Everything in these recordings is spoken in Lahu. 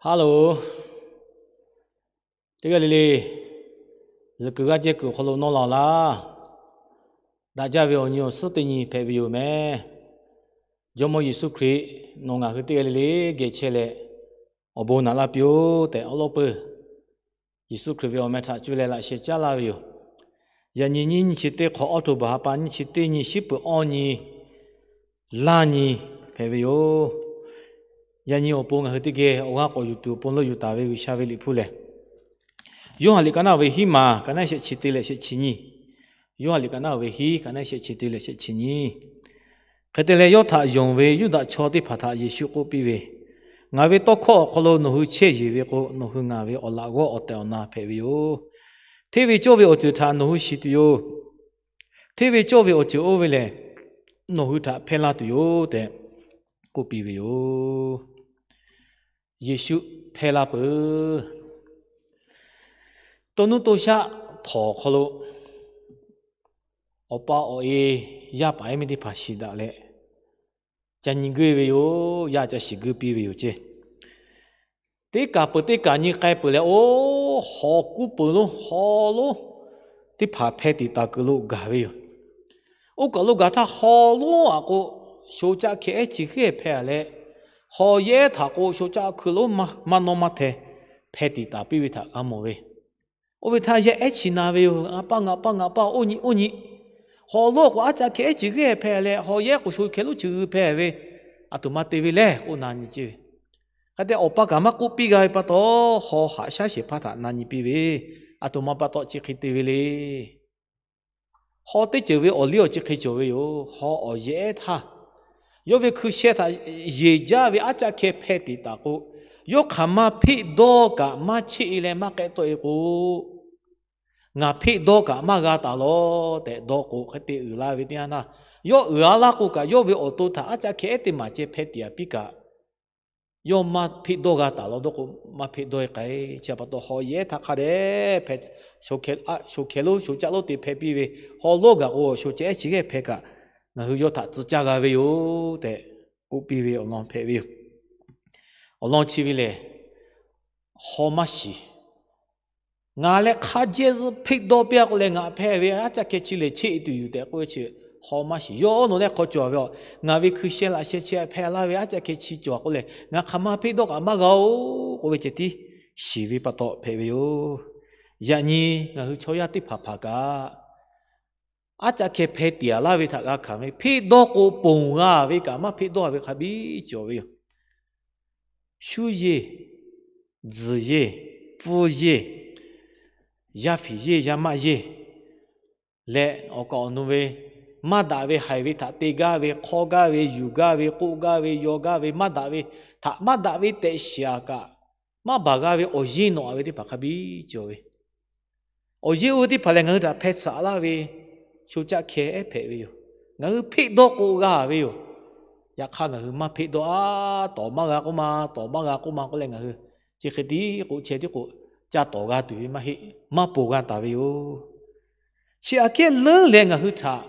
Hello, teˇ g'aˇ le le, zuhꞈ kuiˬ g'aˇ jehˇ kuiˬ awˬ hk'aw lo nawˇ la-oˬ laˇ. Daꞈ jaˇ ve awˬ nyi awˬ suhˉ teˇ nyi hpehꞈ ve yoˬ mehˍ. Jawˇmawˇ Yeˍsuˆ Hkriꞈ nawˬ ngaˬ hui teˇ g'aˇ le le geh chehˇ leh, awˬ bon naꞈ laˇ piˇ-oˆ tehꞈ awˉ lawˉ peuˬ Yeˍsuˆ Hkriꞈ ve awˬ meh htaꞈ cuˇ leh laꞈ sheh caˉ laˇ ve yoˬ. Yaꞈ nyi nyiˇ nyi chi teˇ hk'awꞈ, October ha pa nyiˇ chi teˇ nyi, shiˉ peuˬ awˇ nyi, laˇ nyi hpehꞈ ve yoˬ. Yaꞈ nyi awˬ pon ngaˬ hui teˇ geh awˬ g'aˇ k'awꞈ yuˬ tuˬ awˬ pon leuˆ yuˬ taˍ ve G'uiˬsha ve liꞈ hpu lehˬ, Yoˇhanˬ liꞈ ka naˆ ve hiˉ maˬ, ka naˆ shehˆ chi teˇ leh shehˆ chi nyi. Yoˇhanˬ liꞈ ka naˆ ve hiˉ, ka naˆ shehˆ chi teˇ leh shehˆ chi nyi. Hk'e te leh, yawˇ htaꞈ yonˍ ve Yuˇdaꞈ chaw teˇ hpaˍ htaꞈ Yeˍsuˆ k'oˆ piˇ ve, Ngaˬ ve tawˇ hkawˇ awˬ hk'aw lo nawˬ hui chehˇ yeˬ ve k'o, nawˬ hui ngaˬ ve awˬ laꞈ g'awˇ awˬ tehˬ awˬ na hpehꞈ ve yoˬ. Hteˇ ve cawˇ ve awˬ ceuˬ htaꞈ nawˬ hui shiˍ tuˬ yoˬ. Hteˇ ve cawˇ ve awˬ ceuˬ oˇ ve lehˬ, nawˬ hui htaꞈ hpehˇ laˇ tuˬ yoˬ tehꞈ k'oˆ piˇ ve yoˬ. Yeˍsuˆ hpehˇ laˇ peuˬ. To nuˇ to shaˆ htawnˍ awˬ hk'aw lo, awˬ pa awˬ e, yaˇ paˍ yaˇ miˇ teˇ hpaˍ shiˍ daꞈ leh, ca nyi guˇ ve yoˬ. Yaˇ ca shiˍ guˇ piˇ ve yoˬ ceˇ. Teˇ kaˬ peuˬ teˇ kaˬ nyi k'ai peuˬ leh, oˇ hawˬ kuˇ peuˬ lonˉ haw lonˉ teˇ hpaˍ hpeh tiꞈ taˍ kuiˬ lo gaˬ ve yoˬ. Oˇ kaˬ lo gaˬ htaˇ, haw lonˉ aꞈ k'o, sho caˆ hkeh ehˉ chi hk'e hpeh-a leh, haw yehˉ htaꞈ k'o sho caˆ hkui lonˉ maˇ nawˇ maˇ hteh hpeh tiꞈ taˍ piˇ ve htaꞈ g'a mawˬ ve. Oˇ ve htaˇ, yehˉ ehˉ chi na ve yoˬ. Ngaˬ pa, ngaˬ pa, ngaˬ pa, oˇ nyi oˇ nyi. Haw lonˉ k'o, aˉ caˆ hkeh ehˉ chi hk'e hpeh leh, haw yehˉ k'o sho hkeh lonˉ chi g'ui hpeh ve, aˬ htoꞈ ma te ve lehˬ k'oˆ na nyi ceˇ ve. Hk'e te awˬ pa kaꞈ maˇ k'oˆ piˇ g'a ve pa taw, haw haꞈ shaˉ shehˍ hpaˇ htaꞈ na nyi piˇ ve, aˬ htoꞈ ma pa taw chi hk'e te ve le. Haw teˇ ceuˬ ve awˬ liˇ awˬ chi hk'e cawˬ ve yoˬ. Haw awˬ yehˉ htaˇ, yawˇ ve hkui sheh htaꞈ yeˬ jaˇ ve aˉ caˆ hkeh hpeh tiꞈ taˍ k'o, yawˇ hk'aˬ ma hpeˆ dawˇ kaꞈ maˇ cheˆ e leh maˇ k'ehˆ tawˆ e k'o, Ngaˬ hpeˆ dawˇ kaꞈ maˇ g'a taˍ lawˬ tehꞈ dawˇ k'o, hk'e te uiˍ la ve teˇ yanˇ htaˇ, yawˇ uiˍ a laˇ k'o kaꞈ, yawˇ ve awˬ to htaꞈ aˉ caˆ hkeh ehˉ teˇ maˬ ceh hpeh tiꞈ a piˇ kaꞈ, yawˇ maˇ hpeˆ dawˇ g'a taˍ lawˬ dawˇ k'o, maˇ hpeˆ dawˇ e k'ai. Chi pa taw, haw yehˉ htaˇ hk'a dehꞈ hpeh, sho hkeh lonˉ sho caˆ lonˉ te hpeh piˇ ve, haw lonˉ gaˬ k'o sho ceh ehˉ chi g'ehˇ hpeh kaꞈ, ngaˬ hui yawˇ htaꞈ tcuh caˇ g'a ve yoˬ tehꞈ k'oˆ piˇ ve awˬ lawn hpehꞈ ve yoˬ. Awˬ lawn chi ve lehˬ, haw maˇ shiˍ. Ngaˬ leh hk'a jehˇ zuhˆ hpeˆ dawˇ piˇ a k'oˆ leh, ngaˬ hpeh ve aˉ caˆ hkeh chi lehˬ cheˆ e tuˬ yuˬ tehꞈ k'oˆ ve chi, haw maˇ shiˍ. Yawˇ oˉ nawˬ leh hk'aw cawˬ ve a, ngaˬ ve hkui sheh laꞈ sheh chi hpeh laˇ ve aˉ caˆ hkeh chi cawˬ k'oˆ leh, ngaˬ hk'aˬ ma hpeˆ dawˇ kaꞈ maˇ g'a oˬ k'oˆ ve ceh tiˉ shiˍ ve pa taw hpehꞈ ve yoˬ. Yaꞈ nyi ngaˬ hui chaw yaˇ teˇ hpaˍ hpaˍ kaꞈ, aˉ caˆ hkeh hpeh tiꞈ a laˇ ve htaꞈ g'a hkanˍ ve, hpeˆ dawˇ k'o ponˬ g'a ve kaꞈ maˇ hpeˆ dawˇ ve hk'a biˇ cawˬ ve yoˬ. Shuˉ yeˇ, tzuhˬ yeˇ, pfuhˇ yeˇ, yaˇ fiˍ yeˇ, yaˇ maˆ yeˇ leh awˬ kaˍ awˬ nu ve maˇ daꞈ ve haiˬ ve htaꞈ te gaˇ ve, hk'awˇ gaˇ ve, yuˬ gaˇ ve, k'oˆ gaˇ ve, yaw gaˇ ve, maˇ daꞈ ve htaꞈ maˇ daꞈ ve tehꞈ shiˍ a kaꞈ, maˇ baˬ g'a ve awˬ yeˇ nawꞈ a ve teˇ hpaˍ hk'a biˇ cawˬ ve. Awˬ yeˇ oˇ ve teˇ hpaˍ lehˬ, ngaˬ hui htaꞈ hpeh tsuhꞈ laˇ ve sho caˆ hkeh ehˉ hpehꞈ ve yoˬ. Ngaˬ hui hpeˆ dawˇ k'o g'a ve yoˬ. Yaꞈ hk'aˇ, ngaˬ hui maˇ hpeˆ dawˇ a, tawˍ maˇ g'a k'oˆ ma, tawˍ maˇ g'a k'oˆ ma k'oˆ leh, ngaˬ hui chi hk'e tiˉ k'o chehˇ tiˉ k'o, ca tawˍ g'a tuˬ ve maˇ heˆ, maˇ ponˬ g'a taˍ ve yoˬ. Chi aꞈ kehˉ leuˉ leh ngaˬ hui htaꞈ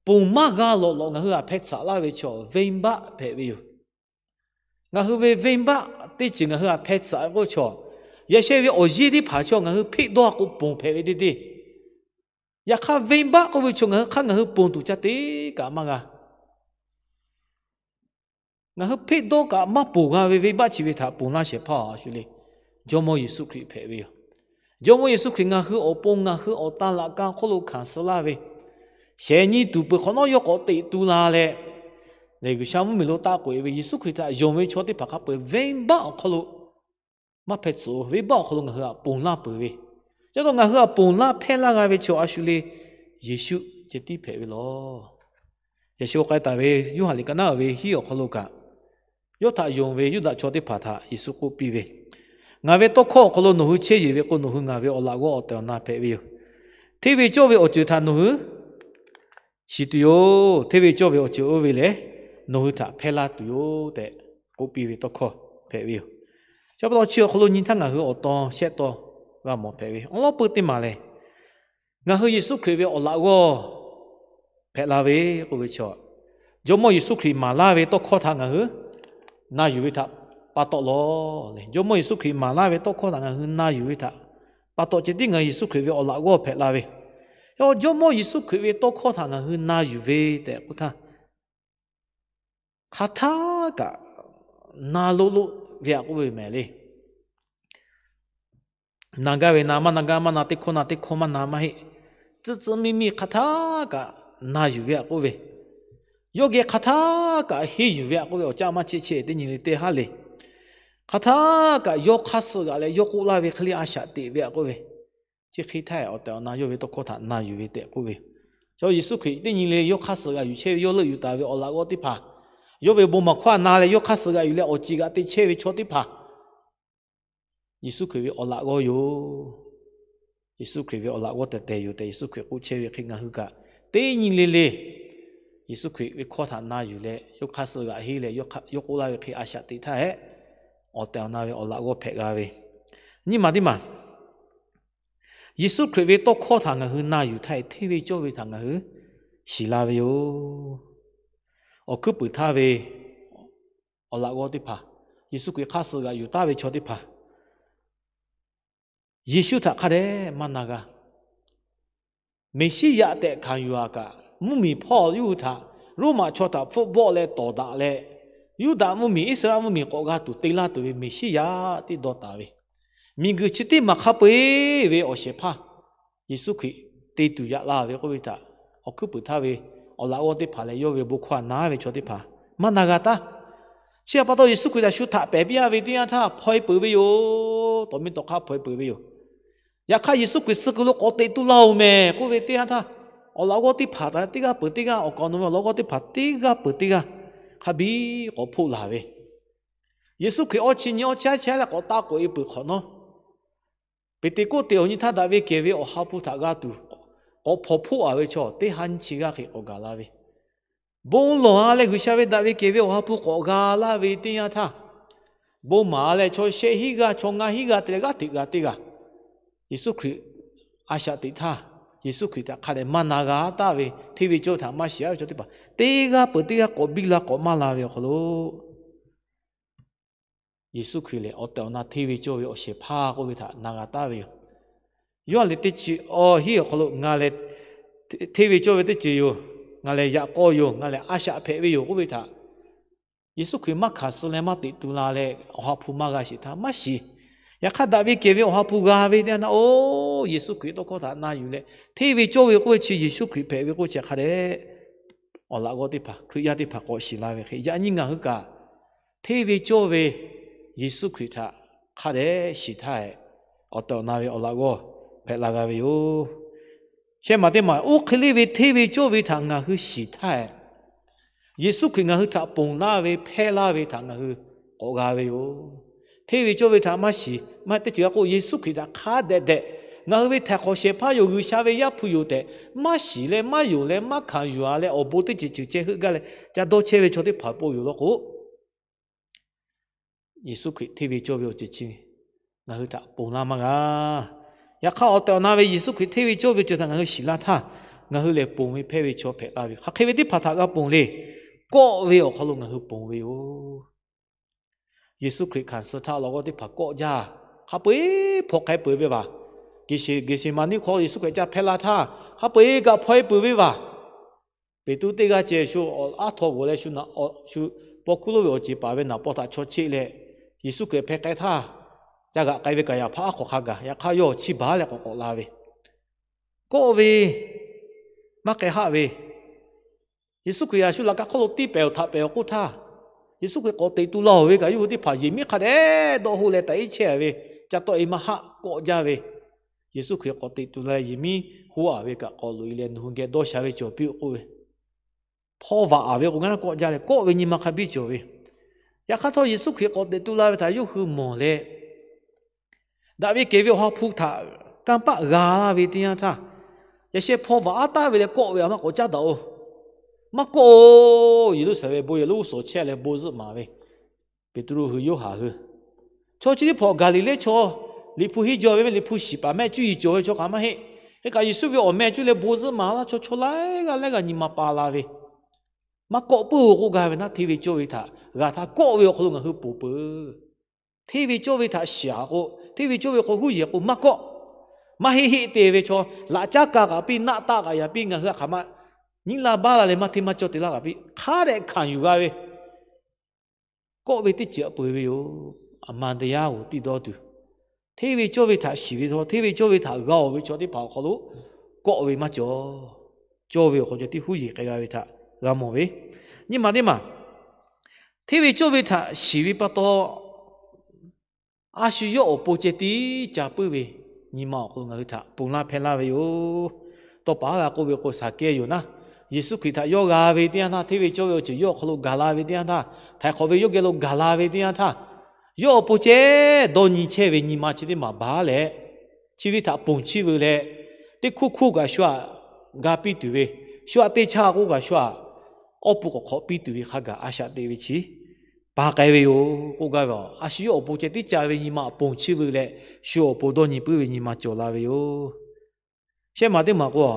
ponˬ maˇ g'a lawꞈ lawꞈ ngaˬ hui htaꞈ hpeh tsuhꞈ laˇ ve chaw venˇbaˆ hpehꞈ ve yoˬ. Ngaˬ hui ve venˇbaˆ teˇ ceuˬ ngaˬ hui htaꞈ hpeh tsuhꞈ k'oˆ ve chaw, yaꞈ sheh ve awˬ yeˇ teˇ hpaˍ chaw ngaˬ hui hpeˆ dawˇ k'o ponˬ hpehꞈ ve teˇ teˇ. Yaꞈ hk'aˇ, venˇbaˆ k'oˆ ve chaw ngaˬ hui hk'aˇ ngaˬ hui ponˬ tuˬ ca te kaꞈ maˇ g'a. Ngaˬ hui hpeˆ dawˇ kaꞈ maˇ ponˬ g'a ve venˇbaˆ chi ve htaꞈ ponˬ laˇ shehˍ hpaˇ a shu le, Jawˇmawˇ Yeˍsuˆ Hkriꞈ hpehꞈ ve yoˬ. Jawˇmawˇ Yeˍsuˆ Hkriꞈ ngaˬ hui awˬ pon ngaˬ hui awˬ tan laꞈ ka hk'oˆ lo hkanˍ suh laˇ ve, shehˍ nyi tuˬ peuˬ hk'awꞈ nawˉ yawˇ k'awꞈ teꞈ tu la leh, lehˬ G'uiˬsha mvuhˇmiˬ lo taˆ k'oꞈ e ve Yeˍsuˆ Hkriꞈ htaꞈ yonˍ ve chaw teˇ hpaˍ hk'a peu-eˬ venˇbaˆ awˬ hk'aw lo maˇ hpeh tsuhꞈ-oˬ. Venˇbaˆ awˬ hk'aw lo ngaˬ hui htaꞈ ponˬ laˇ peuˬ ve, ca taw ngaˬ hui htaꞈ ponˬ laˇ hpehˇ laˇ g'a ve chaw a shu le, Yeˍsuˆ ceh tiˉ hpehꞈ ve lawˬ. Yaꞈ sheh k'ai taˍ ve Yoˇhanˬ liꞈ ka naˉ ve hiˉ awˬ hk'aw lo kaꞈ, yawˇ htaꞈ yonˍ ve Yuˇdaꞈ chaw teˇ hpaˍ htaꞈ Yeˍsuˆ k'oˆ piˇ ve, Ngaˬ ve tawˇ hkawˇ awˬ hk'aw lo nawˬ hui chehˇ yeˬ ve k'o, nawˬ hui ngaˬ ve awˬ laꞈ g'awˇ awˬ tehˬ awˬ na hpehꞈ ve yoˬ. Hteˇ ve cawˇ ve awˬ ceuˬ htaꞈ nawˬ hui shiˍ tuˬ yoˬ. Hteˇ ve cawˇ ve awˬ ceuˬ oˇ ve lehˬ, nawˬ hui htaꞈ hpehˇ laˇ tuˬ yoˬ tehꞈ k'oˆ piˇ ve tawˇ hkawˇ hpehꞈ ve yoˬ. Chi pa taw chi awˬ hk'aw lo nyi htaˇ ngaˬ hui awˬ taw shehˆ taw g'a mawˬ hpehꞈ ve, awˉ lawˉ peuˬ teˇ maˬ lehˬ, ngaˬ hui Yeˍsuˆ Hkriꞈ ve awˬ laꞈ g'awˇ hpehꞈ la ve k'oˆ ve chaw, Jawˇmawˇ Yeˍsuˆ Hkriꞈ maˍ laˇ ve tawˇ hkawˇ htaꞈ ngaˬ hui na yuˬ ve htaꞈ pa taw lawˬ le. Jawˇmawˇ Yeˍsuˆ Hkriꞈ maˍ laˇ ve tawˇ hkawˇ htaꞈ ngaˬ hui na yuˬ ve htaꞈ pa taw ceh tiˉ ngaˬ hui Yeˍsuˆ Hkriꞈ ve awˬ laꞈ g'awˇ hpehꞈ la ve. Yawˇ Jawˇmawˇ Yeˍsuˆ Hkriꞈ ve tawˇ hkawˇ htaꞈ ngaˬ hui na yuˬ ve tehꞈ k'oˆ htaˇ, hk'aˬ htaˇ kaꞈ na loˆ loˆ ve aꞈ k'oˆ ve mehˍ le. Na gaˇ ve na, maˇ na gaˇ maˇ na, teˇ hkawˇ na teˇ hkawˇ maˇ na maˇ heˆ. Tcuh tcuh miˇ miˇ hk'aˬ htaˇ kaꞈ na yuˬ ve aꞈ k'oˆ ve, yawˇ geh hk'aˬ htaˇ kaꞈ henˇ yuˬ ve aꞈ k'oˆ ve awˬ caˆ maˇ cheˆ cheˆ teˇ nyi le teˇ haˉ le. Hk'aˬ htaˇ kaꞈ yawˇ hk'aˇ suh g'aꞈ leh yawˇ k'oˆ laˇ ve hk'e le a shaꞈ teꞈ ve aꞈ k'oˆ ve, chi hk'e htaˇ awˬ tehˬ awˬ na yawˇ ve tawˇ hkawˇ htaꞈ na yuˬ ve tehꞈ k'oˆ ve. Chaw Yeˍsuˆ Hkriꞈ teˇ nyi le yawˇ hk'aˇ suh g'aꞈ yuˬ chehˇ ve, yawˇ leuˆ yuˬ taˍ ve awˬ laꞈ g'awˇ teˇ hpaˍ, yawˇ ve bon maˍ hkawˇ a na leh yawˇ hk'aˇ suh g'aꞈ yuˬ leh awˬ ceˬ g'aꞈ te chehˇ ve chaw teˇ hpaˍ Yeˍsuˆ Hkriꞈ ve awˬ laꞈ g'awˇ yoˬ. Yeˍsuˆ Hkriꞈ ve awˬ laꞈ g'awˇ tehˬ tehˬ yoˬ tehꞈ Yeˍsuˆ Hkriꞈ k'oˆ chehˇ ve hk'e ngaˬ hui kaꞈ teˇ nyi le le Yeˍsuˆ Hkriꞈ ve hkawˇ htaꞈ na yuˬ leh yawˇ hk'aˇ suh g'aꞈ henˇ leh yawˇ k'oˆ laˇ ve hk'e a shaꞈ teꞈ htaˇ hehꞈ, awˬ tehˬ awˬ na ve awˬ laꞈ g'awˇ hpehꞈ g'a ve. Nyiˇ maˬ teˇ maˬ, Yeˍsuˆ Hkriꞈ ve tawˇ hkawˇ htaꞈ ngaˬ hui na yuˬ htaˇ hteˇ ve cawˇ ve htaꞈ ngaˬ hui shiˍ la ve yoˬ. Awˬ hkuiˉ puiˍ htaˇ ve awˬ laꞈ g'awˇ teˇ hpaˍ, Yeˍsuˆ Hkriꞈ hk'aˇ suh g'aꞈ yuˬ taˍ ve chaw teˇ hpaˍ Yeˍsuˆ htaꞈ hk'a dehꞈ maˇ na g'a. Meˍsiˉyaꞈ tehꞈ hkanˍ yuˬ a kaꞈ, mvuhˇmiˬ hpawˇ yawˇ hui htaꞈ Roˉmaꞈ chaw htaꞈ hpfuhˆ bawˆ leh tawˍ daꞈ leh, Yuˇdaꞈ mvuhˇmiˬ, Iˉsaˍreˍlaˆ mvuhˇmiˬ k'awꞈ g'a tuˬ te laˇ tuˬ ve Meˍsiˉyaꞈ tiˉ dawˇ taˍ ve, miˬguiˬ chi teˇ maˬ hk'a peu-eˬ ve awˬ shehˍ hpaˇ Yeˍsuˆ Hkriꞈ te tuˬ yaꞈ la ve k'oˆ ve htaꞈ awˬ hkuiˉ puiˍ htaˇ ve awˬ laꞈ g'awˇ teˇ hpaˍ leh yawˇ ve bon hkawˇ a na ve chaw teˇ hpaˍ maˇ na g'a taˉ. Chi htaꞈ pa taw Yeˍsuˆ Hkriꞈ htaꞈ shu htaꞈ pehˬ piˇ a ve teˇ yanˇ htaˇ hpaw e peuˬ ve yoˬ. Tawˍ miˇ tawˍ hk'aˇ hpaw e peuˬ ve yoˬ. Yaꞈ hk'aˇ Yeˍsuˆ Hkriꞈ suh kuiˬ lo k'awꞈ teꞈ tu la oˬ mehˍ k'oˆ ve teˇ yanˇ htaˇ, awˬ laꞈ g'awˇ teˇ hpaˍ htaꞈ teˇ g'aˇ peuˬ teˇ g'aˇ, awˬ kaˍ awˬ nu ve awˬ laꞈ g'awˇ teˇ hpaˍ teˇ g'aˇ peuˬ teˇ g'aˇ hk'a biˇ k'awꞈ hpoˆ laˬ ve, Yeˍsuˆ Hkriꞈ awˇ chi nyi awˇ chi aˉ chi aˉ leh k'awꞈ taˆ k'oꞈ e peuˬ hk'awꞈ nawˉ, Peˍteˍkoˆteˍ awˬ nyi htaˇ daꞈ ve kehˬ ve Awˬ ha hpu htaꞈ g'a tuˬ k'awꞈ hpaw hpoˆ a ve chaw teˇ ha nyiˇ chi g'aˇ hk'e k'awꞈ gaˬ la ve, bon lawˬ a leh G'uiˬsha ve daꞈ ve kehˬ ve Awˬ ha hpu k'awꞈ g'a laˇ ve teˇ yanˇ htaˇ, bon maˍ a leh chaw shehˆ hinˉ g'aˇ chaw ngaˇ hinˉ g'aˇ te leh g'aˇ hteꞈ g'a teˇ g'aˇ Yeˍsuˆ Hkriꞈ a shaꞈ teꞈ htaˇ, Yeˍsuˆ Hkriꞈ htaꞈ hk'a dehꞈ maˇ na g'a taˍ ve, hteˇ ve cawˇ ve htaꞈ maˇ shiˍ a ve chaw teˇ hpaˍ teˇ g'aˇ peuˬ teˇ g'aˇ k'awꞈ biˇ la k'awꞈ maˇ la ve awˬ hk'aw lo Yeˍsuˆ Hkriꞈ lehˬ awˬ tehˬ awˬ na hteˇ ve cawˇ ve awˬ shehˍ hpaˇ k'oˆ ve htaꞈ na g'a taˍ ve yoˬ. Yoˇhanˬ lehˬ teˇ chi awˇ hinˉ awˬ hk'aw lo ngaˬ lehˬ hteˇ ve cawˇ ve teˇ ceuˬ yoˬ. Ngaˬ lehˬ yaꞈ k'aw yoˬ. Ngaˬ lehˬ a shaꞈ hpehꞈ ve yoˬ k'oˆ ve htaꞈ Yeˍsuˆ Hkriꞈ maˇ hkanˍ suh leh maˇ teꞈ tu la leh Awˬ ha hpu maˇ g'a sheˍ htaˇ maˇ shiˍ. Yaꞈ hk'aˇ daꞈ ve kehˬ ve Awˬ ha hpu g'a ve teˇ yanˇ htaˇ, oˇ Yeˍsuˆ Hkriꞈ tawˇ hkawˇ htaꞈ na yuˬ leh hteˇ ve cawˇ ve k'oˆ ve chi Yeˍsuˆ Hkriꞈ hpehꞈ ve k'oˆ chi hk'a dehꞈ awˬ laꞈ g'awˇ teˇ hpaˍ, Hkriꞈ yaˇ teˇ hpaˍ k'awꞈ shiˍ la ve hk'e, yaꞈ nyi ngaˬ hui kaꞈ hteˇ ve cawˇ ve Yeˍsuˆ Hkriꞈ htaꞈ hk'a dehꞈ shiˍ htaˇ, awˬ tehˬ awˬ na ve awˬ laꞈ g'awˇ hpehꞈ la g'a ve yoˬ. Shehˆ maˬ teˇ maˬ, oˇ hk'e le ve hteˇ ve cawˇ ve htaꞈ ngaˬ hui shiˍ htaˇ, Yeˍsuˆ Hkriꞈ ngaˬ hui htaꞈ ponˬ laˇ ve hpehˇ laˇ ve htaꞈ ngaˬ hui k'awꞈ g'a ve yoˬ. Hteˇ ve cawˇ ve htaꞈ maˇ shiˍ, maˇ heˆ teˇ ceuˬ g'a k'o, Yeˍsuˆ Hkriꞈ htaꞈ hk'a dehꞈ dehꞈ ngaˬ hui ve htaiˍ hk'awꞈ shehˍ hpaˇ yoˬ, G'uiˬsha ve Yaˇ hpu yoˬ tehꞈ maˇ shiˍ leh maˇ yonˍ leh maˇ hkanˍ yuˬ a leh awˬ bon teˇ ceuˬ ceuˬ ceh heuˆ gaˇ leh ca dawˇ chehˇ ve chaw teˇ hpaˍ po yoˬ law k'o, Yeˍsuˆ Hkriꞈ hteˇ ve cawˇ ve awˬ ceuˬ chi ngaˬ hui htaꞈ ponˬ laˇ maˇ g'a. Yaꞈ hk'aˇ, awˬ tehˬ awˬ na ve Yeˍsuˆ Hkriꞈ hteˇ ve cawˇ ve ceuˬ htaꞈ ngaˬ hui shiˍ laˇ htaˇ, ngaˬ hui lehˬ ponˬ ve hpehˇ ve chaw hpehꞈ laˇ ve, hk'aˬ hk'e ve teˇ hpaˍ htaꞈ g'a ponˬ le. Kawˆ ve awˬ hk'aw lo ngaˬ hui ponˬ ve yoˬ. Yeˍsuˆ Hkriꞈ hkanˍ suh htaˇ, awˬ laꞈ g'awˇ teˇ hpaˍ kawˆ jaˇ. Hk'a peu-eˬ hpaw k'ai peuˬ ve vaˬ. Geˍseˍmaˍniˆ hk'aw Yeˍsuˆ Hkriꞈ ca hpehˇ laˇ htaˇ, hk'a peu-eˬ kaꞈ hpaw e peuˬ ve vaˬ. Peˍtruˆ teˇ g'aˇ ceh shu aˉ htaw g'oˬ leh shu paw hkuˇ lonˉ ve awˬ ceˬ paˍ ve naˍ paw htaꞈ chaw cheˆ leh, Yeˍsuˆ Hkriꞈ hpeh k'ai htaˇ, ca g'aꞈ k'ai ve Kaˍyaˍhpaˆ aˉ hk'awꞈ hk'a gaˬ. Yaꞈ hk'aˇ, yawˇ chiˇ baˬ leh k'awꞈ k'awꞈ la ve, kawˆ ve, maˇ k'ai haˆ ve, Yeˍsuˆ Hkriꞈ a shu laꞈ ka hk'oˆ lo tiˇ pehˍ-oˬ htaꞈ pehˍ-oˬ k'oˆ htaˇ, Yeˍsuˆ Hkriꞈ k'awꞈ teꞈ tu laˇ-oˬ ve kaꞈ, yawˇ hui teˇ hpaˍ yehˬ miˉ hk'a dehꞈ dawˇ hoˆ leh taꞈ iˉ chehˇ ve, ca tawˆ e maˇ haˆ kawˆ jaˇ ve, Yeˍsuˆ Hkriꞈ k'awꞈ teꞈ tu leh yehˬ miˉ hoˆ-a ve kaꞈ k'awꞈ loꞈ e leh nawˬ hui geh dawˇ sha ve cawˬ piˇ-oˆ k'oˆ ve, hpaw vaꞈ-a ve k'o, ngaˬ naˆ kawˆ jaˇ leh kawˆ ve nyi ma hk'a biˇ cawˬ ve. Yaꞈ hk'aˇ htawˇ, Yeˍsuˆ Hkriꞈ k'awꞈ teꞈ tu la ve htaꞈ yawˇ hui mawˬ leh, daꞈ ve kehˬ ve Awˬ ha hpu htaꞈ kanˇ paˆ g'a laˇ ve teˇ yanˇ htaˇ, yaꞈ sheh hpaw vaꞈ-a taˍ ve leh kawˆ ve a maˇ k'awꞈ caˉ daꞈ-oˬ. Maˇ kawˆ-oˬ. Yeˍruˆsaˍlehnˍ bon yehˬ lonˉ g'uˇ suhˍ chehˇ leh bon zuhˆ maˍ ve Peˍtruˆ hui, Yoˇhanˬ hui, chaw chi teˇ hpaˍ Gaˍliˍlehˇ chaw, Liꞈ hpu henˇ jaw ve mehˆ, Liꞈ hpu shiˍ paˍ mehˆ cuˇ yiˍ cawˬ ve chaw kaꞈ maˇ heˆ. Hk'e kaꞈ, Yeˍsuˆ ve awˬ meh cuˇ leh bon zuhˆ maˍ laˇ chaw chaw laiˉ g'aˇ laiˉ g'aˇ nyi ma pa la ve, maˇ kawˆ puiˉ-oˬ k'oˆ gaˇ ve naˉ, hteˇ ve cawˇ ve htaꞈ g'a htaˇ kawˆ ve awˬ hk'aw lo ngaˬ hui ponˬ peuˬ. Hteˇ ve cawˇ ve htaꞈ shiˍ-a k'o, hteˇ ve cawˇ ve hk'aw huˉ yeˬ k'o maˇ kawˆ. Maˇ heˆ heˆ te ve chaw, laꞈ caˉ ka kaꞈ piˇ, naˆ taˆ kaꞈ yaꞈ piˇ, ngaˬ hui htaꞈ hk'aˬ ma nyiˉ laˇ baˆ laˇ leh maˇ hteˇ maˇ cawˇ te laˇ kaꞈ piˇ, hk'a dehꞈ hkanˍ yuˬ g'a ve kawˆ ve teˇ ceuˬ htaꞈ peuˬ ve yoˬ. အမှန်တရားကို သိသောသူ, hteˇ ve cawˇ ve htaꞈ shiˍ ve chaw, hteˇ ve cawˇ ve htaꞈ g'a-oˬ ve chaw teˇ hpaˍ awˬ hk'aw lo kawˆ ve maˇ cawˬ. Cawˇ ve awˬ hk'aw cawˬ tiˉ huˉ yeˬ k'ai g'a ve htaꞈ g'a mawˬ ve. Nyi ma teˇ maˬ, hteˇ ve cawˇ ve htaꞈ shiˍ ve pa taw, a shu yawˇ awˬ pon ceh tiˉ ca puiˉ ve nyi ma awˬ hk'aw lo ngaˬ hui htaꞈ ponˬ laˇ hpehˇ laˇ ve yoˬ. Tawˇ paˍ haˉ g'a k'oˆ ve k'o, Saˍkehˇ yoˬ naˉ, Yeˍsuˆ Hkriꞈ htaꞈ yawˇ g'a ve teˇ yanˇ htaˇ, hteˇ ve cawˇ ve awˬ ceuˬ yawˇ awˬ hk'aw lo gaˬ la ve teˇ yanˇ htaˇ, htaiˍ hk'awꞈ ve yawˇ geh lo gaˬ la ve teˇ yanˇ htaˇ, yawˇ awˬ pon ceh dawˇ nyi chehˇ ve nyi ma chi teˇ maˬ baˬ leh, chi ve htaꞈ ponˬ chiˇ veu leh, teˇ hkuˇ hkuˇ kaꞈ shu htaꞈ ga piˇ tuˬ ve, shu htaꞈ teˇ chaˇ k'oˆ kaꞈ shu htaꞈ awˇ pu k'awꞈ hk'awꞈ piˇ tuˬ ve hk'a gaˬ a shaꞈ teꞈ ve chi pa k'ai ve yoˬ k'oˆ gaˇ ve. A shu yawˇ awˬ pon ceh tiˉ ca ve nyi ma ponˬ chiˇ veu leh, shu awˬ pon dawˇ nyi puiˉ ve nyi ma cawˬ la ve yoˬ. Shehˆ maˬ teˇ maˬ k'o,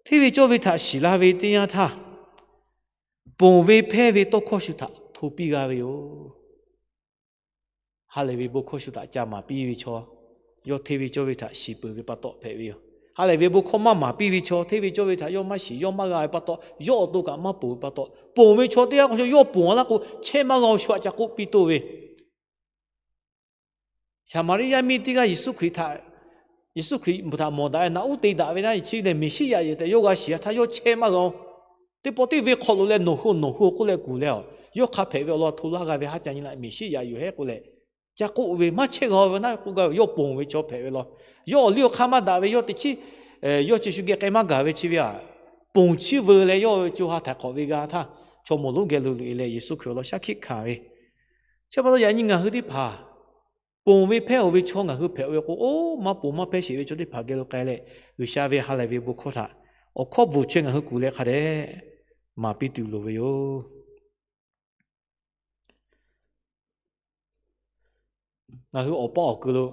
hteˇ ve cawˇ ve htaꞈ shiˍ la ve teˇ yanˇ htaˇ, ponˬ ve hpehˇ ve tawˇ hkawˇ shu htaꞈ hto piˇ g'a ve yoˬ. Ha lehˬ ve bon hkawˇ shu htaꞈ ca maˍ piˇ ve chaw, yawˇ hteˇ ve cawˇ ve htaꞈ shiˍ peuˬ ve pa taw hpehꞈ ve yoˬ. Ha lehˬ ve bon hkawˇ maˇ maˍ piˇ ve chaw, hteˇ ve cawˇ ve htaꞈ yawˇ maˇ shiˍ, yawˇ maˇ g'a ve pa taw, yawˇ awˬ to kaꞈ maˇ ponˬ ve pa taw, ponˬ ve chaw teˇ g'aˇ k'o, yawˇ ponˬ a laˇ k'o, chehˇ maˇ g'a-oˬ, shu htaꞈ ca k'oˆ piˇ toˇ ve. Saˍmaˍriˆ yaˇ miˇ teˇ g'aˇ Yeˍsuˆ Hkriꞈ htaꞈ, Yeˍsuˆ Hkriꞈ htaꞈ mawˬ daꞈ ve, naꞈ uˉ te daꞈ ve naˉ, chi lehˬ Meˍsiˉyaꞈ yoˬ tehꞈ yawˇ g'a shiˍ a htaˇ, yawˇ chehˇ maˇ g'a-oˬ. Teˇ pawˆ teˇ ve hk'aw lo leh nawˬ hui nawˬ hui k'oˆ leh kuˬ leh, yawˇ hk'a hpehꞈ ve awˬ lawn hto laˇ g'a ve haˉ ca nyi la, Meˍsiˉyaꞈ yoˬ hehˉ k'oˆ leh, ca k'oˆ ve maˇ chehˇ g'a ve naˉ k'oˆ gaˇ ve, yawˇ ponˬ ve chaw hpehꞈ ve law. Yawˇ awˬ liˇ awˬ hk'aˇ maˇ daꞈ ve, yawˇ teꞈ chiˉ, yawˇ chi shu geh k'ai maˇ gaˬ ve chi ve htaꞈ ponˬ chiˇ veu leh, yawˇ ve co ha htaiˍ hk'awꞈ ve g'a htaˇ, chaw mawˬ lonˉ geh lo loꞈ e leh Yeˍsuˆ Hkriꞈ awˬ lawn shaˉ hkiˆ hkanˍ ve. Chi pa taw yaꞈ nyi ngaˬ hui teˇ hpaˍ ponˬ ve hpehˇ-oˬ ve chaw ngaˬ hui hpehꞈ ve k'o, oˇ maˇ ponˬ maˇ hpehˇ sheˍ ve chaw teˇ hpaˍ geh lo k'ai leh, G'uiˬsha ve ha lehˬ ve bon hkawˇ htaꞈ awˬ hkawˇ bvuhˬ chaweh ngaˬ hui kuˬ leh hk'a dehꞈ maˍ piˇ tuˬ loˍ ve yoˬ. Ngaˬ hui awˬ paˇ awˬ ku lo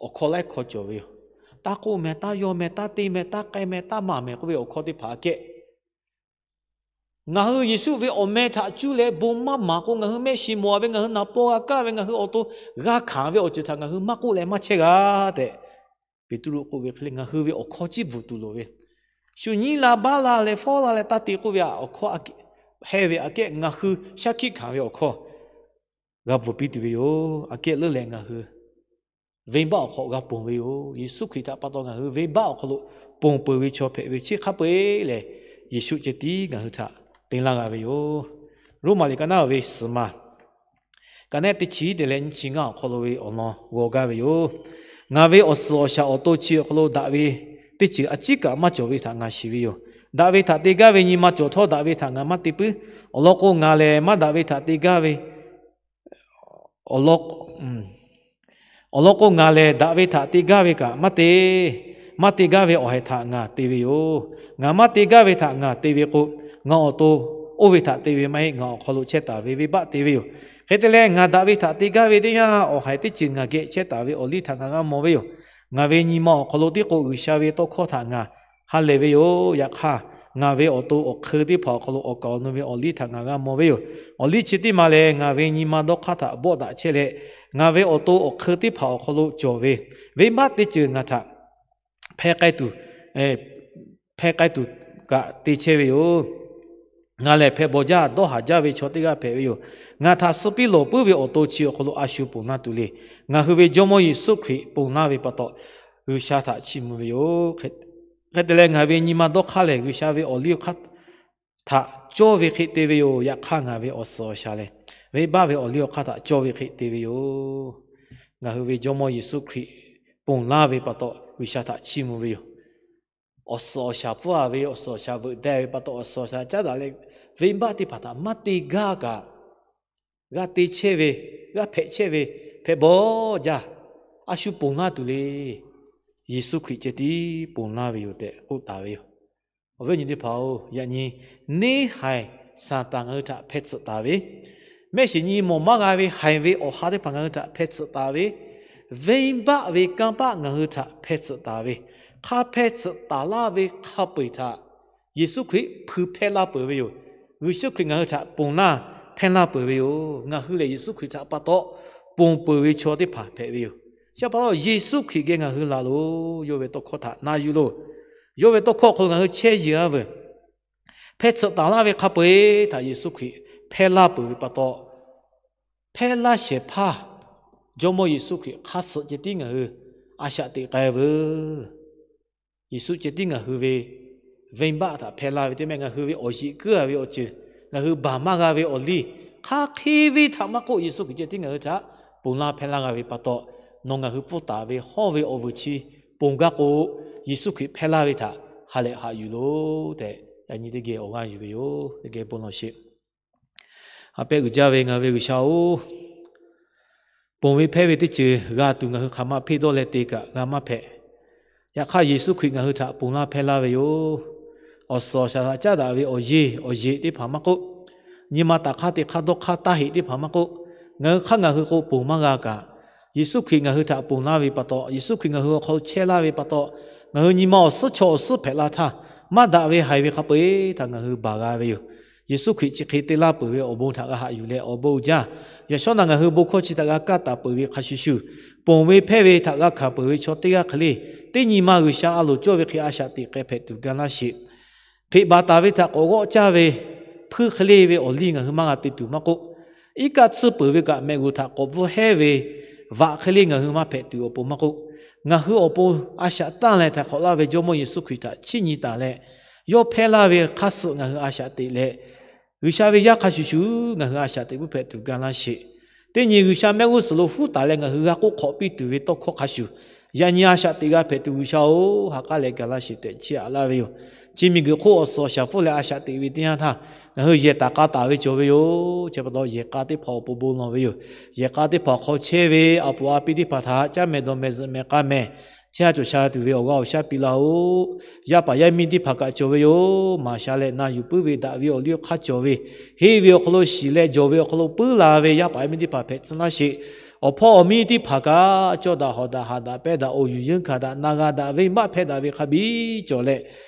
awˬ hkawˇ laiˉ hkawˇ cawˬ ve yoˬ. Taˇ k'oˆ meh, taˇ yaw meh, taˇ te meh, taˇ k'ai meh, taˇ maˍ meh k'oˆ ve awˬ hkawˇ teˇ hpaˍ aꞈ kehˉ, ngaˬ hui Yeˍsuˆ ve awˬ meh htaꞈ cuˇ leh bon maˇ maˍ k'o, ngaˬ hui mehˆ shiˍ mawˬ ve, ngaˬ hui naˍ paw g'a kaˇ ve, ngaˬ hui awˬ to g'a hkanˍ ve awˬ ceuˬ htaꞈ ngaˬ hui maˇ k'oˆ leh maˇ chehˇ g'a tehꞈ, Peˍtruˆ k'oˆ ve hk'e le, ngaˬ hui ve awˬ hkawˇ chiˇ bvuhˬ tuˬ loˍ ve, shu nyiˉ la baˆ la leh fawˉ la leh taˇ te k'oˆ ve awˬ hkawˇ hpehˇ ve aꞈ kehˉ ngaˬ hui shaˉ hkiˆ hkanˍ ve awˬ hkawˇ g'a bvuhˬ piˇ tuˬ ve yoˬ. Aꞈ kehˉ leuˉ leh ngaˬ hui venˇbaˆ awˬ hk'aw g'a ponˬ ve yoˬ. Yeˍsuˆ Hkriꞈ htaꞈ pa taw ngaˬ hui venˇbaˆ awˬ hk'aw lo ponˬ peuˬ ve chaw hpehꞈ ve chi hk'a peu-eˬ lehˬ, Yeˍsuˆ ceh tiˉ ngaˬ hui htaꞈ te laˇ g'a ve yoˬ. Roˉmaꞈ liꞈ ka naˉ ve suhˍ ma ka naˉ teˇ chi te leh nyiˇ chi ngaˇ awˬ hk'aw lo ve awˬ lawn g'aw gaˇ ve yoˬ. Ngaˬ ve awˬ suhˍ awˬ shaˍ awˬ to chi awˬ hk'aw lo daꞈ ve teˇ ceuˬ a ciˉ kaꞈ maˇ cawˬ ve htaꞈ ngaˬ shiˍ ve yoˬ. Daꞈ ve htaꞈ te gaˇ ve nyi ma cawˬ htawˇ, daꞈ ve htaꞈ ngaˬ maˇ te puiˉ. Awˬ lawn k'o, ngaˬ lehˬ maˇ daꞈ ve htaꞈ te gaˇ ve awˬ lawn, awˬ lawn k'o, ngaˬ lehˬ daꞈ ve htaꞈ te gaˇ ve kaꞈ maˇ te. Maˇ te gaˇ ve awˬ haiˬ htaꞈ ngaˬ te ve yoˬ. Ngaˬ maˇ te gaˇ ve htaꞈ ngaˬ te ve k'o, ngaˬ awˬ to oˇ ve htaꞈ te ve maˇ heˆ, ngaˬ awˬ hk'aw lo chehˇ taˍ ve venˇbaˆ te ve yoˬ. Hk'e te leh, ngaˬ daꞈ ve htaꞈ te gaˇ ve teˇ yanˇ, awˬ haiˬ teˇ ceuˬ ngaˬ geh chehˇ taˍ ve awˬ liˇ htaꞈ ngaˬ g'a mawˬ ve yoˬ. Ngaˬ ve nyi ma awˬ hk'aw lo tiˉ k'o, G'uiˬsha ve tawˇ hkawˇ htaꞈ ngaˬ ha lehˬ ve yoˬ. Yaꞈ hk'aˇ, ngaˬ ve awˬ to awˬ hk'eun teˇ hpaˍ awˬ hk'aw lo awˬ kaˍ awˬ nu ve awˬ liˇ htaꞈ ngaˬ g'a mawˬ ve yoˬ. Awˬ liˇ chi teˇ ma lehˬ, ngaˬ ve nyi ma dawˇ hk'aˇ htaꞈ bawˆ daꞈ chehˇ leh, ngaˬ ve awˬ to awˬ hk'eun teˇ hpaˍ awˬ hk'aw lo cawˬ ve venˇbaˆ teˇ ceuˬ ngaˬ htaꞈ hpeh k'ai tuˬ, hpeh k'ai tuˬ kaꞈ te chehˇ ve yoˬ. Ngaˬ lehˬ hpehꞈ bawˬ jaˇ, dawˇ haˍ jaˇ ve chaw teˇ g'aˇ hpehꞈ ve yoˬ. Ngaˬ htaꞈ suh piˇ lawˬ puiˉ ve awˬ to chi awˬ hk'aw lo a shu ponˬ laˇ tuˬ le. Ngaˬ hui ve Jawˇmawˇ Yeˍsuˆ Hkriꞈ ponˬ laˇ ve pa taw, G'uiˬsha htaꞈ chiˇ mvuh ve yoˬ. Hk'e te leh, ngaˬ ve nyi ma dawˇ hk'aˇ lehˬ, G'uiˬsha ve awˬ liˇ awˬ hk'aˇ htaꞈ cawˇ ve hk'e te ve yoˬ. Yaꞈ hk'aˇ, ngaˬ ve awˬ suhˍ awˬ shaˍ lehˬ, venˇbaˆ ve awˬ liˇ awˬ hk'aˇ htaꞈ cawˇ ve hk'e te ve yoˬ. Ngaˬ hui ve Jawˇmawˇ Yeˍsuˆ Hkriꞈ ponˬ laˇ ve pa taw, G'uiˬsha htaꞈ chiˇ mvuh ve yoˬ. Awˬ suhˍ awˬ shaˍ pfuhˇ a ve, awˬ suhˍ awˬ shaˍ veuꞈ deh ve pa taw, awˬ suhˍ awˬ shaˍ caˉ daꞈ leh, venˇbaˆ teˇ hpaˍ htaꞈ maˇ te gaˇ kaꞈ, g'a te chehˇ ve, g'a hpehꞈ chehˇ ve, hpehꞈ bawˬ jaˇ, a shu ponˬ laˇ tuˬ le. Yeˍsuˆ Hkriꞈ ceh tiˉ ponˬ laˇ ve yoˬ tehꞈ k'oˆ taˍ ve yoˬ. Awˬ viˉ awˬ nyi teˇ hpaˍ-oˬ, yaꞈ nyi neˇ haiˬ Saˍtanˍ ngaˬ hui htaꞈ hpeh tsuhꞈ taˍ ve, mehˆ shiˍ nyi mawˬ maˇ g'a ve haiˬ ve awˬ ha teˇ hpaˍ ngaˬ hui htaꞈ hpeh tsuhꞈ taˍ ve, venˇbaˆ ve kanˇ paˆ ngaˬ hui htaꞈ hpeh tsuhꞈ taˍ ve, hk'a hpeh tsuhꞈ taˍ laˇ ve hk'a peu-eˬ htaꞈ Yeˍsuˆ Hkriꞈ hpui hpehˇ laˇ peuˬ ve yoˬ. G'uiˬsha Hkriꞈ ngaˬ hui htaꞈ ponˬ laˇ hpehˇ laˇ peuˬ ve yoˬ. Ngaˬ hui lehˬ Yeˍsuˆ Hkriꞈ htaꞈ pa taw ponˬ peuˬ ve chaw teˇ hpaˍ hpehꞈ ve yoˬ. Chi pa taw Yeˍsuˆ Hkriꞈ geh ngaˬ hui laˬ loˬ. Yawˇ ve tawˇ hkawˇ htaꞈ na yuˬ loˬ. Yawˇ ve tawˇ hkawˇ awˬ hk'aw lo ngaˬ hui chehˇ yeˬ-a veuˬ. Hpehˇ tsuhꞈ taˍ laˇ ve hk'a peu-eˬ htaꞈ Yeˍsuˆ Hkriꞈ hpehˇ laˇ peuˬ ve pa taw, hpehˇ laˇ shehˍ hpaˇ Jawˇmawˇ Yeˍsuˆ Hkriꞈ hk'aˇ suh ceh tiˉ ngaˬ hui a shaꞈ teꞈ k'ai veuˬ. Yeˍsuˆ ceh tiˉ ngaˬ hui ve venˇbaˆ htaꞈ hpehˇ laˇ ve teˇ mehˆ, ngaˬ hui ve awˬ yeꞈ kuiˉ-a ve awˬ ceuˬ, ngaˬ hui baˬ maˇ g'a ve awˬ liˇ, hk'aˬ hk'e ve htaꞈ maˇ k'oˆ, Yeˍsuˆ Hkriꞈ ceh tiˉ ngaˬ hui htaꞈ ponˬ laˇ hpehˇ laˇ g'a ve pa taw, nawˬ ngaˬ hui pfuhˇ taˍ ve hawˇ ve awˬ vuiˬ chi ponˬ gaˇ k'o, Yeˍsuˆ Hkriꞈ hpehˇ laˇ ve htaꞈ ha lehˬ haꞈ yuˬ loˬ tehꞈ, yaꞈ nyi teˇ geh awˬ g'aˇ yuˬ ve yoˬ. Teˇ geh bon lawˬ sheˍ. A pehˉ uiˍ jaˇ ve ngaˬ ve G'uiˬsha-oˬ, ponˬ ve hpehˇ ve teˇ ceuˬ g'a tuˬ ngaˬ hui hk'aˬ ma hpeˇ dawˇ leh te kaꞈ g'a maˇ hpehꞈ. Yaꞈ hk'aˇ, Yeˍsuˆ Hkriꞈ ngaˬ hui htaꞈ ponˬ laˇ hpehˇ laˇ ve yoˬ. Awˬ suhˍ awˬ shaˍ htaꞈ caˉ daꞈ ve awˬ yeˇ awˬ yeꞈ teˇ hpaˍ maˇ k'oˆ, nyi ma taˍ hk'aˇ te hk'aˇ dawˇ hk'aˇ taˇ heꞈ teˇ hpaˍ maˇ k'oˆ, ngaˬ hui hk'aˇ ngaˬ hui k'o ponˬ maˇ g'a kaꞈ, Yeˍsuˆ Hkriꞈ ngaˬ hui htaꞈ ponˬ laˇ ve pa taw, Yeˍsuˆ Hkriꞈ ngaˬ hui awˬ hk'aw lo chehˇ laˇ ve pa taw, ngaˬ hui nyi ma awˬ suhˉ chaw awˬ suhˉ hpehꞈ la htaˇ, maˇ daꞈ ve haiˬ ve hk'a peu-eˬ htaꞈ ngaˬ hui baˬ g'a ve yoˬ. Yeˍsuˆ Hkriꞈ chi hk'e te laˇ peuˬ ve awˬ bon htaꞈ g'a haꞈ yuˬ leh awˬ bon uiˍ jaˇ. Yaꞈ shawˉ naꞈ ngaˬ hui bon hkawˇ chi htaꞈ g'a kaˇ taˍ peuˬ ve hk'a shuˍ shuˍ, ponˬ ve hpehˇ ve htaꞈ g'a hkanˍ peuˬ ve chaw teˇ g'aˇ hk'e le, teˇ nyi ma G'uiˬsha a loˍ cawˇ ve hk'e a shaꞈ teꞈ k'ai hpehꞈ tuˬ ga laˇ sheˍ. Hpeꞈ baˬ taˍ ve htaꞈ k'awꞈ g'awˆ caˇ ve hpuiˇ hk'e le ve awˬ liˇ ngaˬ hui maˇ g'a te tuˬ maˇ k'oˆ, iˉ kaˆ tsuhˇ peuˬ ve kaꞈ mehꞈ g'uˬ htaꞈ k'awꞈ bvuhˇ hehnˇ ve vaꞈ hk'e le ngaˬ hui maˇ hpehꞈ tuˬ awˬ pon maˇ k'oˆ, ngaˬ hui awˬ pon a shaꞈ tanˇ leh htaiˍ hk'awꞈ laˇ ve Jawˇmawˇ Yeˍsuˆ Hkriꞈ htaꞈ chiˇ nyi taˍ leh, yawˇ hpehˇ laˇ ve hk'aˇ suh ngaˬ hui a shaꞈ teꞈ leh, G'uiˬsha ve yaˇ hk'a shuˍ shuˍ ngaˬ hui a shaꞈ teꞈ puiˉ hpehꞈ tuˬ ga laˇ sheˍ. Teˇ nyi G'uiˬsha mehˆ g'uˇ suhˍ lo huˉ taˍ leh ngaˬ hui g'a k'oˆ hk'awꞈ piˇ tuˬ ve tawˇ hkawˇ hk'a shuˍ, yaꞈ nyi a shaꞈ teꞈ g'a hpehꞈ tuˬ G'uiˬsha-oˬ, ha k'aˉ leh ga laˇ sheˍ tehꞈ chiˇ aꞈ laˇ ve yoˬ. Chi miˬguiˬ hk'oˆ awˬ suhˍ awˬ shaˍ hpfuhˇ leh a shaꞈ teꞈ ve teˇ yanˇ htaˇ, ngaˬ hui yehˬ taˍ k'a taˍ ve cawˬ ve yoˬ. Chi pa taw yehˬ k'a teˇ hpaˍ awˬ pon bon lawˬ ve yoˬ. Yehˬ k'a teˇ hpaˍ awˬ hk'aw chehˇ ve a puˍ a pi teˇ hpaˍ htaꞈ caˉ meh dawˬ meh zuhꞈ meh k'a meh, chehˇ ha cawˬ sha tuˬ ve awˬ g'aˇ awˬ shaˉ piˇ laˇ-oˆ. Yaˇ paˍ yaˇ miˇ teˇ hpaˍ kaꞈ cawˬ ve yoˬ. Maˍ sha leh na yuˬ puiˉ ve daꞈ ve awˬ liˇ awˬ hk'aˇ cawˬ ve, henˇ ve awˬ hk'aw lo shiˍ leh jawˬ ve awˬ hk'aw lo puiˉ la ve yaˇ paˍ yaˇ miˇ teˇ hpaˍ hpehꞈ tcuh laˇ sheˍ. Awˬ hpawˇ awˬ miˇ teˇ hpaˍ kaꞈ cawˇ daꞈ hawˍ daꞈ haꞈ daꞈ pehnˇ daꞈ awˬ yuˬ yeunˇ hkanˍ daꞈ na g'a daꞈ venˇbaˆ hpehˇ daꞈ ve hk'a biˇ cawˬ leh,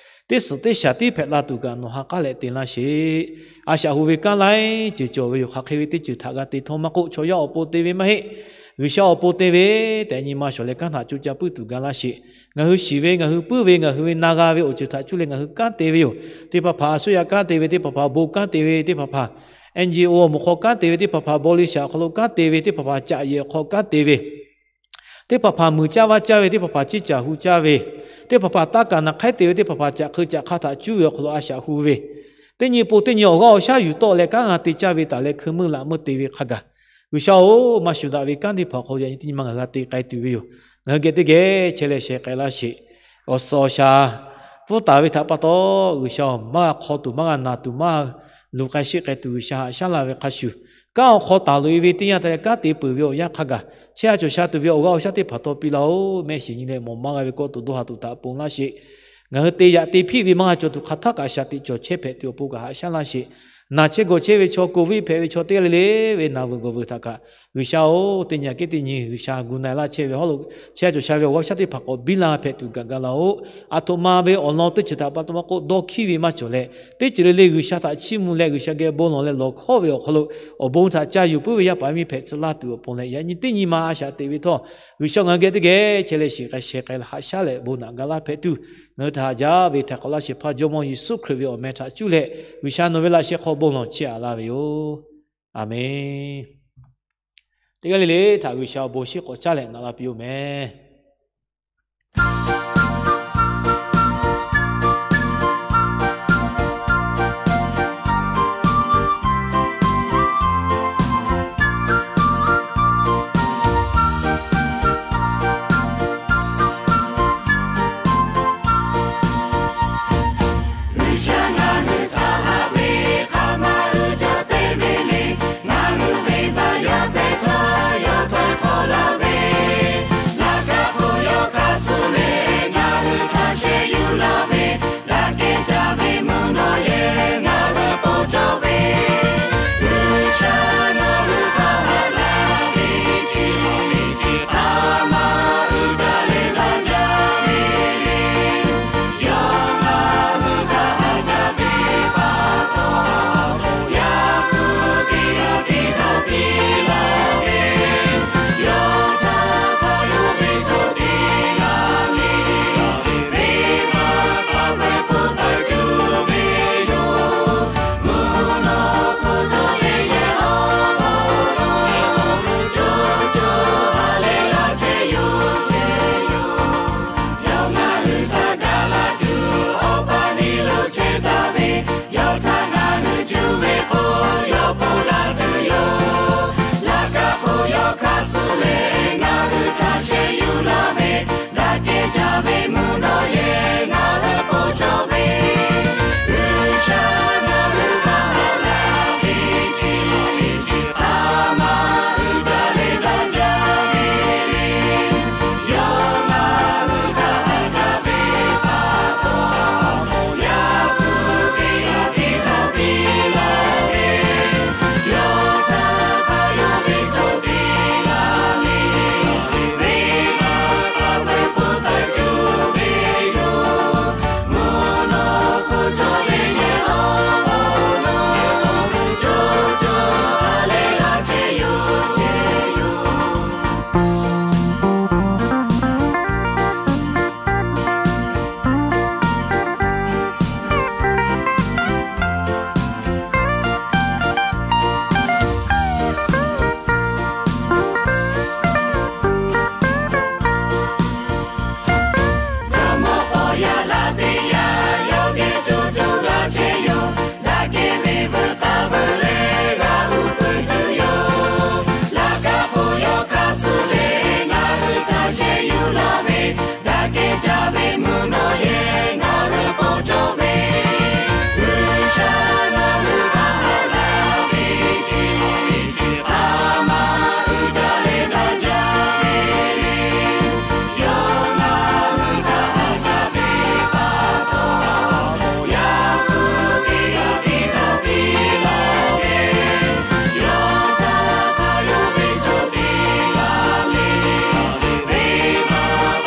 teˇ suhˍ teˇ shaˍ tiˉ hpehꞈ la tuˬ kaꞈ nawˬ ha k'aˉ leh te laˇ sheˍ. A shaꞈ hu ve kanˉ laiˉ ceuˬ cawˬ ve yoˬ. Hk'aˬ hk'e ve teˇ ceuˬ htaꞈ g'a te htawˇ maˇ k'oˆ, chaw yaˇ awˬ pon te ve maˇ heˆ. G'uiˬsha awˬ pon te ve tehꞈ nyi ma shawˍ leh kanˉ htaꞈ co ca puiˉ tuˬ ga laˇ sheˍ. Ngaˬ hui shiˍ ve ngaˬ hui puiˉ ve ngaˬ hui ve na g'a ve awˬ ceuˬ htaꞈ cuˇ leh ngaˬ hui kanˉ te ve yoˬ. Teˇ hpaˍ hpaˍ a suˉ yaꞈ kanˉ te ve, teˇ hpaˍ hpaˍ bon kanˉ te ve, teˇ hpaˍ hpaˍ N G O awˬ moˍ hk'aw kanˉ te ve, teˇ hpaˍ hpaˍ บริษัท awˬ hk'aw lo kanˉ te ve, teˇ hpaˍ hpaˍ จักรยาน awˬ hk'aw kanˉ te ve, teˇ hpaˍ hpaˍ muiˬ caˇ vaˇ caˇ ve, teˇ hpaˍ hpaˍ ciˇ caˬ hu caˇ ve, teˇ hpaˍ hpaˍ taˇ kaˍ naˍ hk'aiˉ te ve, teˇ hpaˍ hpaˍ caꞈ hk'eu caꞈ hk'a htaꞈ cuˇ ve awˬ hk'aw lo a shaꞈ hu ve, teˇ nyi pon teˇ nyi awˬ g'aˇ awˬ shaˉ yuˬ tawˆ leh kanˉ g'a te caˇ ve taˍ leh hkui meuˇ laꞈ meuˇ te ve hk'a gaˬ, G'uiˬsha-oˬ, maˇ shuˍ daꞈ ve kanˉ teˇ hpaˍ awˬ hk'aw lo yaꞈ nyi teˇ nyi ma ngaˬ hui g'a te k'ai tuˬ ve yoˬ. Ngaˬ hui geh teˇ geh chehˇ leh sheh k'ai laˇ sheˍ. Awˬ suhˍ awˬ shaˍ pfuhˇ taˍ ve htaꞈ pa taw, G'uiˬsha-oˬ, maˇ g'a hk'aw tuˬ, maˇ g'a naˬ tuˬ, maˇ luˬ k'ai sheˆ k'ai tuˬ G'uiˬsha haꞈ shaˉ laˇ ve hk'a shuˍ, kanˉ awˬ hk'aw taˍ loꞈ-e ve teˇ yanˇ htaˇ leh kanˉ te peuˬ ve awˬ yanˇ hk'a gaˬ, chehˇ ha cawˬ sha tuˬ ve awˬ g'aˇ awˬ shaˉ teˇ hpaˍ taw piˇ laˇ-oˆ. Mehˆ shiˍ nyi leh mawˬ maˇ g'a ve kawˇ tuˬ dawˇ ha tuˬ htaꞈ ponˬ laˇ sheˍ. Ngaˬ hui te yaꞈ te hpiˆ ve maˇ g'a cawˬ tuˬ hk'aˬ htaˇ kaꞈ shaˍ tiꞈ cawˬ chehˇ hpehꞈ tuˬ awˬ pon kaꞈ haꞈ shaˉ laˇ sheˍ. Naˬ chehˇ gawˬ chehˇ ve chaw, โควิด hpehꞈ ve chaw teˇ g'aˇ le le ve naˬ veuˬ gawˬ veuˬ htaꞈ kaꞈ, G'uiˬsha-oˬ, teˇ nyi aꞈ kehˉ teˇ nyi G'uiˬsha gu na-e laˇ chehˇ ve hawˉ lo chehˇ ha cawˬ sha ve awˬ g'aˇ awˬ shaˉ teˇ hpaˍ k'awꞈ biˇ la hpehꞈ tuˬ gaˬ ga laˇ-oˆ. Aˬ htoꞈ ma ve awˬ lawn teˇ ceuˬ htaꞈ pa taw maˇ k'oˆ, dawˇ hkiˇ ve maˇ cawˬ leh, teˇ ceuˬ le le G'uiˬsha htaꞈ chiˇ mvuh leh G'uiˬsha geh bon lawˬ leh lawˬ hkawˉ ve awˬ hk'aw lo awˬ bon htaꞈ ca yuˬ puiˉ ve yaˇ paˍ yaˇ miˇ hpehꞈ tcuh laˇ tuˬ awˬ pon leh, yaꞈ nyi teˇ nyi ma a shaꞈ teꞈ ve htawˇ, G'uiˬsha ngaˬ hui geh teˇ geh chehˇ leh shiˍ k'ai sheh k'ai haꞈ shaˉ leh bon naꞈ ga laˇ hpehꞈ tuˬ, ngaˬ hui htaꞈ haꞈ jaˇ ve htaiˍ hk'awꞈ laˇ shehˍ hpaˇ Jawˇmawˇ Yeˍsuˆ Hkriꞈ ve awˬ meh htaꞈ cuˇ leh, G'uiˬsha nawˬ ve laꞈ sheh hk'aw bon lawˬ chiˇ aꞈ laˇ ve yoˬ. Aˬmenˍ. Teˇ g'aˇ le le htaꞈ G'uiˬsha awˬ bon shiˉ k'awꞈ caˉ leh naꞈ la piˇ-oˬ meh.